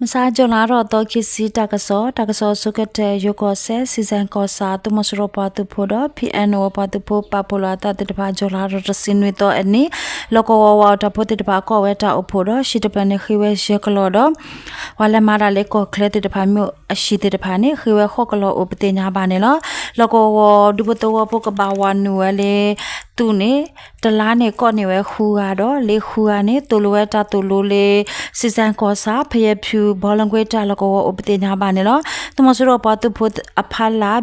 မဆါ ကၠူၤလါထီၣ်သီ ခံဆံ တၢ်ကစီၣ်, တၢ်ကစီၣ်အဆိကတၢၢ် ယိၤကီၢ်စဲၣ် စံစဲၣ်ကီၢ်ဆၣ် သုးမီၤစိရိၤပှၤသုးဖိဒီး ပီၣ်အဲၣ်ယူၣ် အပှၤသုးဖိ ပာ်ဖှိၣ်လီၤအသးသ့ၣ်တဖၣ် ကၠူၤလါထီၣ် တဆံနွံသီအနံၤ လီၢ်ကဝီၤဝၤအတၢ်ဖိသ့ၣ်တဖၣ် ကီၢ်ဝဲတၢ်အိၣ်ဖှိၣ်ဒီး ဟံၣ်တဖျၢၣ်န့ၣ် ဃ့ဝဲယဲၢ်ကလီၢ်ဒီး ပှၤလဲၤမၤတၢ်လၢကီၢ်ချၢသ့ၣ်တဖၣ် မ့ၢ်အဟံၣ်သ့ၣ်တဖၣ်န့ၣ် ဃ့ဝဲဃိးကလီၢ်အိၣ်ပသ့ၣ်ညါဘၣ်န့ၣ်လီၤ. လီၢ်ကဝီၤဒူဖိသဝီဖိ ကဘၣ်ဝၤနုာ်ဝဲလၢ သုးန့ၣ် တလါန့ၣ် ကိးန့ၢ်ဝဲဃုဂၤဒီး လၢဃုဂၤန့ၣ် သိၣ်လိဝဲတၢ်သိၣ်လိလၢ စံစဲၣ်ကီၢ်ဆၣ် ဖယဲၣ်ဖၠူၣ် ဘီလီကွ့ တၢ်လီၢ်ကဝီၤအိၣ်ပသ့ၣ်ညါဘၣ်န့ၣ်လီၤ. သုးမီၤစိရိၤပှၤသုးဖိအဖီလာ်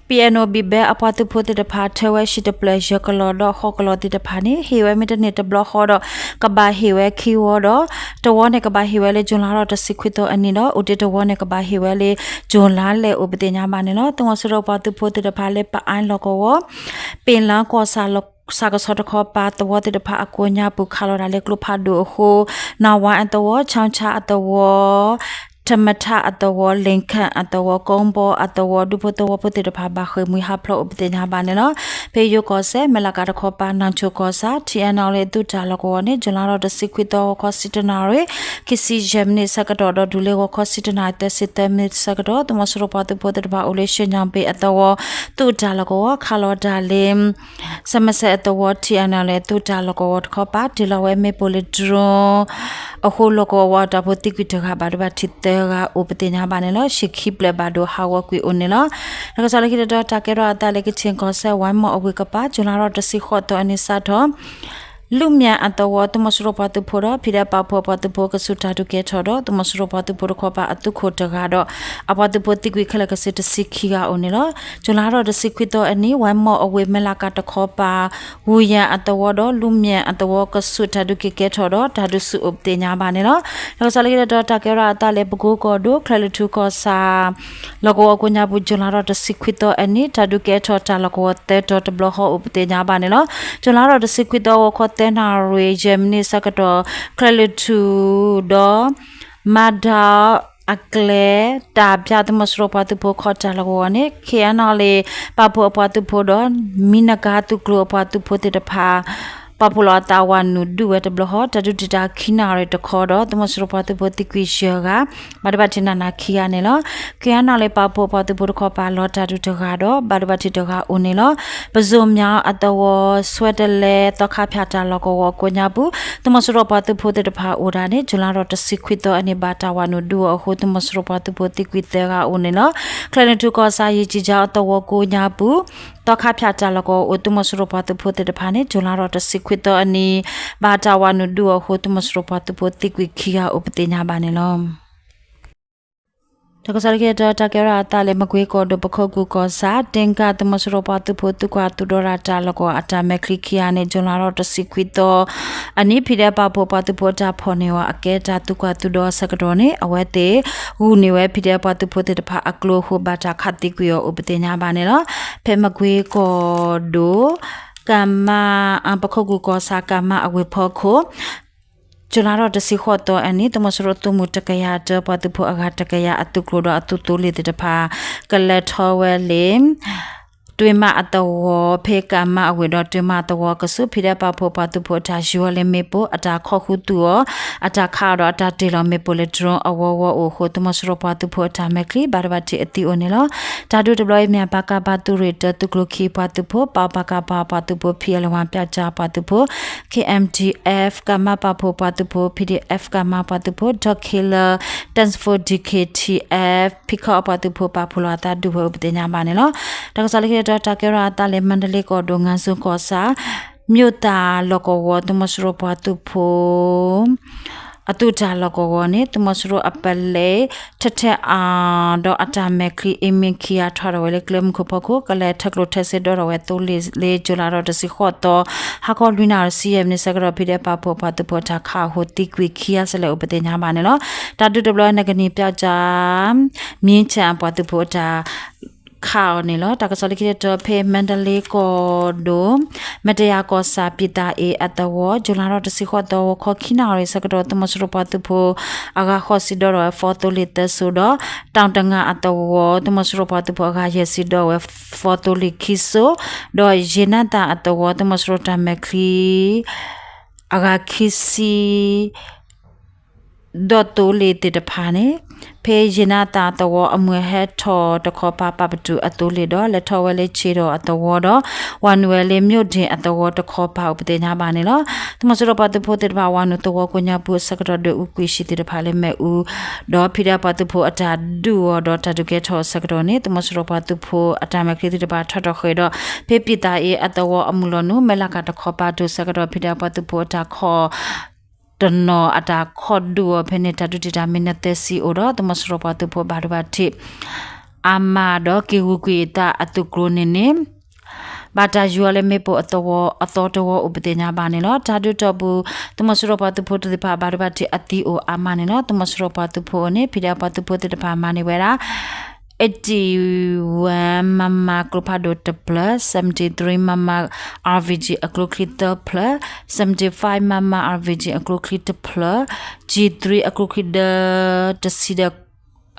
ပီၣ်အဲၣ်ယူၣ် ဘံၣ်ဘဲ အပှၤသုးဖိသ့ၣ်တဖၣ် ထၢဝဲဟံၣ်တဖျၢၣ် ယဲၢ်ကလီၢ်ဒီး ဃိးကလီၢ်သ့ၣ်တဖၣ်န့ၣ် ဟ့ၣ်ဝဲမ့ၢ်တန့ၢ်တဘျီဃီဒီး ကဘၣ်ဟ့ၣ်ဝဲခံဝီဒီး တဝီန့ၣ် ကဘၣ်ဟ့ၣ်ဝဲလၢ ကၠူၤလါထီၣ် တဆံခွံသီအနံၤဒီး အိၣ်တ့ၢ်တဝီန့ၣ် ကဘၣ်ဟ့ၣ်ဝဲလၢ ကၠူၤလါလဲၣ်အိၣ်ပသ့ၣ်ညါဘၣ်န့ၣ်လီၤ. သုးမီၤစိရိၤပှၤသုးဖိသ့ၣ်တဖၣ်လၢ ပအါလီၢ်ကဝီၤ ပ့ၣ်လါကီၢ်ဆၣ် စးကဆီတခီပၤသဝီသ့ၣ်တဖၣ်အကိးညါပူၤ ခးလီၤတၢ်လၢကျိဖးဒိၣ်အဃိ နဝါအသဝီ, ချီဆါအသဝီ, ထမထအသဝီ, လ့ၣ်ခၣ်အသဝီ, ကိဘီအသဝီ ဒူဖိသဝီဖိသ့ၣ်တဖၣ် ဘၣ်ဃ့ၢ်မှံဟးဖျိးအိၣ်ပသ့ၣ်ညါဘၣ်န့ၣ်လီၤ. ဖဲယိၤကီၢ်စဲၣ် မဲၢ်လးကးတခီပၤ နၢ်ဆိၣ်ကီၢ်ဆၣ် ထံအနီၣ်လၢ သုးတၢ်လီၢ်ကဝီၤန့ၣ် ကၠူၤလါထီၣ် တဆံခွံသီ ဂီၤခီဆံတၢနၣ်ရံၣ် ခံဆံယဲၢ်မံးနံးဆၢကတီၢ်ဒီး တုၤလၢဂီၤခီဆံတၢနၣ်ရံၣ် သၢဆံသၢမံးနံးဆၢကတီၢ် သုးမီၤစိရိၤပှၤသုးဖိသ့ၣ်တဖၣ် အိၣ်လၢရှဲၣ်ညီၣ်ဘ့ၣ်အသဝီ သုးတၢ်လီၢ်ကဝီၤ ခးလီၤတၢ်လၢ ဆၢမစဲအသဝီ ထံအနီၣ်လၢ သုးတၢ်လီၢ်ကဝီၤတခီပၤ တ့ၢ်လီၤဝဲမ့ၣ်ပိၢ်လၢ drone အဃိ လီၢ်ကဝီၤဝၤအတၢ်ဖိသံကွံာ်တဂၤ ဘၣ်ဒိဘၣ်ထံးသၢဂၤအိၣ်ပသ့ၣ်ညါဘၣ်န့ၣ်လီၤ. ဟံၣ်ခံဖျၢၣ်ဘၣ်ဒိဟးဂီၤကွံာ်အိၣ်န့ၣ်လီၤ. တၢ်ကစီၣ်လၢခံတတီၤ တၢ်ကဲထီၣ်အသးလၢ ကချ့ၣ်ကီၢ်စဲၣ် ဝါမီၢ်အဝ့ၢ်ကပၤ ကၠူၤလါထီၣ် တဆံဃိးသီအနံၤစးထီၣ် လူၣ်မၠဲၣ်အသဝီ သုးမီၤစိရိၤပှၤသုးဖိဒီး ဖံးဒဲးပာ်ဖှိၣ်အပှၤသုးဖိ ကစူၢ်တၢ်ဒုးကဲထီၣ်ဒီး သုးမီၤစိရိၤပှၤသုးဖိတခီပၤအသုးခိၣ်တဂၤဒီး အပှၤသုးဖိသံကွံာ်ခဲလၢာ်ကစ့ၢ်တဆံခံဂၤအိၣ်န့ၣ်လီၤ. ကၠူၤလါထီၣ် တဆံခွံသီအနံၤ ဝါမီၢ်အဝ့ၢ် မဲၢ်လးကးတခီပၤ ဝူယၣ်အသဝီဒီး လူၣ်မၠဲၣ်အသဝီ ကစူၢ်တၢ်ဒုးကဲထီၣ်ဒီး တၢ်ဒုးဆူၣ်အိၣ်ပသ့ၣ်ညါဘၣ်န့ၣ်လီၤ. တၢ်ကစီၣ်လၢခံတတီၤ တၢ်ကဲထီၣ်အသးလၢ ပကိကီၢ်ဒိၣ် ချဲးလၢထူကီၢ်ဆၣ် လီၢ်ကဝီၤကိးညါပူၤ ကၠူၤလါထီၣ် တဆံခွံသီအနံၤ တၢ်ဒုးကဲထီၣ်တၢ်လီၢ်ကဝီၤသၢတီၤတဘျီဃီအိၣ်ပသ့ၣ်ညါဘၣ်န့ၣ်လီၤ. ကၠူၤလါထီၣ် တဆံခွံသီ ဂီၤခီသၢနၣ်ရံၣ် ယဲၢ်မံးနံးဆၢကတီၢ် ချဲးလၢထူဒီး မၤဒီးအကျဲ တၢ်ဖၠး သုးမီၤစိရိၤပှၤသုးဖိခီၣ်တၢ်လီၢ်ကဝီၤန့ၣ် ခ့ၣ်အဲၣ်နီၣ်လ့ၣ် ပာ်ဖှိၣ်အပှၤသုးဖိဒီး မံနကၤသုးကျိၤအပှၤသုးဖိသ့ၣ်တဖၣ် ပာ်ဖှိၣ်လီၤအသးဝၤနုာ်ဒုးဝဲတဘျီဃီ တၢ်ဒုးတံာ်တာ်ခံနၣ်ရံၣ်တခီဒီး သုးမီၤစိရိၤပှၤသုးဖိသံကွံာ်ယဲၢ်ဂၤ ဘၣ်ဒိဘၣ်ထံးနးနးခံဂၤန့ၣ်လီၤ. ခ့ၣ်အဲၣ်နီၣ်လ့ၣ် ပာ်ဖှိၣ်အပှၤသုးဖိတခီပၤ လီၤတၢ်ဒုးတဂၤဒီး ဘၣ်ဒိဘၣ်ထံးတဂၤအိၣ်န့ၣ်လီၤ. ပစိၤမၠးအသဝီ ဆွဲတလဲ သီခါဖၠးတၢ်လီၢ်ကဝီၤကိးညါပူၤ သုးမီၤစိရိၤပှၤသုးဖိသ့ၣ်တဖၣ်အိၣ်ဒၣ်န့ၣ် ကၠူၤလါထီၣ် တဆံခွံသီအနံၤ ဘၣ်တၢ်ဝၤနုာ်ဒုးအီၤအဃိ သုးမီၤစိရိၤပှၤသုးဖိသံကွံာ်သၢဂၤအိၣ်န့ၣ်လီၤ. ချဲးလၢထူကီၢ်ဆၣ် ယံာ်ကံၠါအသဝီကိးညါပူၤ သီခါဖၠးတၢ်လီၢ်ကဝီၤအိၣ် သုးမီၤစိရိၤပှၤသုးဖိသ့ၣ်တဖၣ်န့ၣ် ကၠူၤလါထီၣ် တဆံခွံသီအနံၤ ဘၣ်တၢ်ဝၤနုာ်ဒုးအီၤအဃိ သုးမီၤစိရိၤပှၤသုးဖိသံကွံာ်ခံဂၤအိၣ်ပသ့ၣ်ညါဘၣ်န့ၣ်လီၤ. တၢ်ကစီၣ်လၢခံတတီၤ တၢ်ကဲထီၣ်အသးလၢ မကွ့ကီၢ်ဒိၣ် ပခိၣ်ကူၣ်ကီၢ်ဆၣ် တ့ၢ်ကၣ် သုးမီၤစိရိၤပှၤသုးဖိ သုးကွၢ်သုးဒီတၢ်လီၢ်ကဝီၤအတၢ်မဲာ်ချံခံဂၤန့ၣ် ကၠူၤလါထီၣ် တဆံခွံသီအနံၤ ဖံးဒဲးပာ်ဖှိၣ်ပှၤသုးဖိအတၢ်ဖီၣ်န့ၢ်အီၤအကဲတၢ်သုးကွၢ်သုးဒီအဆၢကတီၢ်န့ၣ် အဝဲသ့ၣ်ဂုာ်န့ၢ်ဝဲ ဖံးဒဲးပှၤသုးဖိသ့ၣ်တဖၣ်အကျိအဃိ ဘၣ်တၢ်ခးသံကွံာ်အီၤအိၣ်ပသ့ၣ်ညါဘၣ်န့ၣ်လီၤ. ဖဲမကွ့ကီၢ်ဒိၣ် ကၣ်မါ ပခိၣ်ကူၣ်ကီၢ်ဆၣ် ကၣ်မါအဝ့ၢ်ဖီခိၣ် ကၠူၤလါထီၣ် တဆံဃိးသီအနံၤ သုးမီၤစိရိၤသုးမုၢ်တကယၤတၢ ပှၤသုးဖိအဂၤတကယၤအသုးကျိၤဒီးအသုးသိလ့ၣ်သ့ၣ်တဖၣ် ကလဲၤထီၣ်ဝဲလၢ တွ့မးအသဝီ ဖဲကၣ်မါအဝ့ၢ်ဒီးတွ့မးအသဝီကဆူး ဖံးဒဲးပာ်ဖှိၣ်ပှၤသုးဖိအတၢ်ယူၤအီၤလၢမ့ၣ်ပိၢ် အတၢ်ခီၣ်ဃုသူအီၤ အတၢ်ခးအီၤဒီးအတၢ်တ့ၢ်လီၤမ့ၣ်ပိၢ်လၢ drone အဝီဝီအိၣ်အဃိ သုးမီၤစိရိၤပှၤသုးဖိအတၢ်မဲာ်ချံ ဘၣ်ဒိဘၣ်ထံးအသံအိၣ်န့ၣ်လီၤ. တၢ်ဒုးတဘျီအံၤမ့ၢ် ပကဖ သုးရ့ၣ်တၢ သုးကျိၤခံအပှၤသုးဖိ ပကဖ ပှၤသုးဖိ ဖံးအလဲဝါ ပျီကၠါပှၤသုးဖိ KMDF ကၣ်မါပာ်ဖှိၣ်ပှၤသုးဖိ PDF ကၣ်မါပှၤသုးဖိ ဒီး Killer Dance Force DKTF ဖံးခီအပှၤသုးဖိ ပာ်ဖှိၣ်လီၤအသးဒုးဝဲအိၣ်ပသ့ၣ်ညါဘၣ်န့ၣ်လီၤ. တၢ်ကစီၣ်လၢခံတတီၤ တၢ်ကဲထီၣ်အသးလၢ မါဒလ့ကီၢ်ဒိၣ် ငါးစုံကီၢ်ဆၣ် မၠိၣ်သၣ်လီၢ်ကဝီၤ သုးမီၤစိရိၤပှၤသုးဖိ အသုးတၢ်လီၢ်ကဝီၤန့ၣ် သုးမီၤစိရိၤအပလဲၤ ထဲထဲအါ ဒီးအတၢ်မဲာ်ချံ အ့မ့ၢ်ခံဂၤ ထီၣ်ထီၣ်ဝဲလၢကျဲမုၢ်ခိၣ်ဖီခိၣ် ကလဲၤထၢကျိၣ်ထၢစ့ဒီထီၣ်ဝဲသိလ့ၣ်လၢ ကၠူၤလါထီၣ် တဆံဃိးသီ ဟါခီလွံၢ်နၣ်ရံၣ် ဆံယဲၢ်မံးနံးဆၢကတီၢ် ဖံးဒဲးပာ်ဖှိၣ်ပှၤသုးဖိအတၢ်ခးအဃိ သံကွံာ်ခံဂၤစဲလဲၣ်အိၣ်ပသ့ၣ်ညါဘၣ်န့ၣ်လီၤ. တၢ်ဒုးတဘျီ နကနံၣ်ပျီကၠါ မံဆၣ်အပှၤသုးဖိအတၢ် ခးအီၤန့ၣ်လီၤ. တၢ်ကစီၣ်လၢခံတတီၤ ဖဲမါဒလ့ကီၢ်ဒိၣ် မတယၤကီၢ်ဆၣ် ပံသးအ့အသဝီ ကၠူၤလါထီၣ် တဆံဃိးသီ ဂီၤခီခံနၣ်ရံၣ်ဆၢကတီၢ် သုးမီၤစိရိၤပှၤသုးဖိ အဂၤဃိးဆံဒီထီၣ်ဝဲ ဖီသိလ့ၣ်သၢစိၤဒီး တၢ်တငါအသဝီ သုးမီၤစိရိၤပှၤသုးဖိအဂၤယဲၢ်ဆံဒီထီၣ်ဝဲ ဖီသိလ့ၣ်ခံစိၤ ဒီးယ့နၣ်သၣ်အသဝီ သုးမီၤစိရိၤတၢ်မဲာ်ချံ အဂၤခံဆံ ဒီးသိလ့ၣ်သ့ၣ်တဖၣ်န့ၣ် ဖဲယ့ၢ်နါသၣ်သဝီအမုၢ်ဟဲထီၣ်တခီပၤ ပာ်ပတုာ်အသိလ့ၣ်ဒီး လဲၤထီၣ်ဝဲလၢဆ့ၣ်ဒီၣ်အသဝီဒီး ဝၤနုာ်ဝဲလၢမျိၣ်ဒ့ၣ်အသဝီတခီပၤအိၣ်ပသ့ၣ်ညါဘၣ်န့ၣ်လီၤ. သုးမီၤစိရိၤပှၤသုးဖိသ့ၣ်တဖၣ် ဝၤနုာ်သဝီကိးညါပူၤအဆ၁ကတီၢ် ဒွဲၣ်အူကွံာ်ဆံသ့ၣ်တဖၣ်လၢမ့ၣ်အူ ဒီး ဖံးဒဲး ပှၤသုးဖိအတၢ်ဒုးအီၤဒီးတၢ်ဒုးကဲထီၣ်အဆၢကတီၢ်န့ၣ် သုးမီၤစိရိၤပှၤသုးဖိအတၢ်မဲာ်ချံသ့ၣ်တဖၣ်ထီၣ်ထီၣ်ဃ့ၢ်ဒီး ဖဲပံၣ်သးအ့အသဝီအမုၢ်လီၤနုာ် မဲၢ်လးကၤတခီပၤအစိၤဆၢကတီၢ် ဖံးဒဲး ပှၤသုးဖိအတၢ်ခီၣ် တနီၤအတၢ်ခီၣ်ဒုးအီၤဖဲန့ၣ် တၢ်ဒုးတံာ်တာ်မံးနံးသၢဆံအိၣ်ဒီး သုးမီၤစိရိၤပှၤသုးဖိဘၣ်ဒိဘၣ်ထံးအါမးဒီး က့ၤဂုာ်ကွံာ်အသးအသုးကျိၤန့ၣ်န့ၣ် ဘၣ်တၢ်ယူၤအီၤလၢမ့ၣ်ပိၢ်အသဝီအသီတဝီအိၣ်ပသ့ၣ်ညါဘၣ်န့ၣ်လီၤ. တၢ်ဒုးတီၢ်ပူၤ သုးမီၤစိရိၤပှၤသုးဖိသ့ၣ်တဖၣ်ဘၣ်ဒိဘၣ်ထံးအသံအိၣ်အါမးန့ၣ်လီၤ. သုးမီၤစိရိၤပှၤသုးဖိအအိၣ်န့ၣ် ဖံးဒဲး ပှၤသုးဖိသ့ၣ်တဖၣ်မၤန့ၢ်ဝဲဒၣ် eighty-one မမ ကျိဖးဒိၣ်တဖျၢၣ်, seventy-three မမ RPG အကျိချံသၢဖျၢၣ်, seventy-five မမ RPG အကျိချံတဖျၢၣ်, G three အကျိချံဒီ တဆံဒီ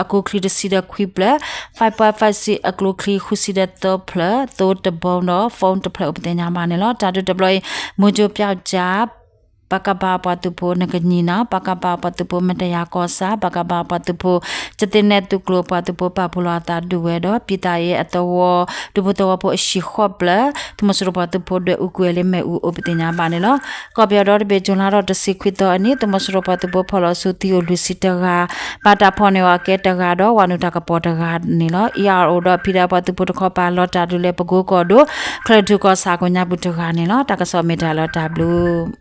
အကျိချံတဆံဒီးခွံဖျၢၣ်, five point five six အကျိချံဃုဆံဒီးသၢဖျၢၣ်, သိတဘိဒီး phone တဖျၢၣ်အိၣ်ပသ့ၣ်ညါဘၣ်န့ၣ်လီၤ. တၢ်ဒုးတဘျီအံၤ မူကၠိပျီကၠၣ် ပကဖ ပှၤသုးဖိ နကညီနီၤ ပကဖ ပှၤသုးဖိ မတယၤကီၢ်ဆၣ် ပကဖ ပှၤသုးဖိ ကသ့ၣ်နဲၣ်သုးကျိၤ ပှၤသုးဖိပာ်ဖှိၣ်လီၤအသးဒုးဝဲဒီး ပံၣ်သးအ့အသဝီ ဒူဖိသဝီဖိအဟံၣ်ဃီပျၢၢ် သုးမီၤစိရိၤပှၤသုးဖိဒွဲၣ်အူကွံာ်ဝဲလၢမ့ၣ်အူအိၣ်ပသ့ၣ်ညါဘၣ်န့ၣ်လီၤ. ကီၢ်ပယီၤဒီတဘ့ၣ် ကၠူၤလါထီၣ်တဆံခွံသီအနံၤ သုးမီၤစိရိၤပှၤသုးဖိဖီၣ်လီၤဆူသံအိၣ်လွံၢ်ဆံတဂၤ, ဘၣ်တၢ်ဖီၣ်န့ၢ်အီၤအကဲတဂၤဒီး ဝၤနုာ်တၢ်ကပီၤတဂၤန့ၣ်လီၤ. ERO ဒီးဖံးဒဲးပှၤသုးဖိတခီပၤ လီၤတၢ်ဒုးလၢပကိကီၢ်ဒိၣ် ချၢၣ်ထူၣ်ကီၢ်ဆၣ်ကိးညါပူၤတဂၤန့ၣ်လီၤ. တၢ်ကစီၣ်မ့ၢ်တၢ်လီၤတၢ်ဘျုး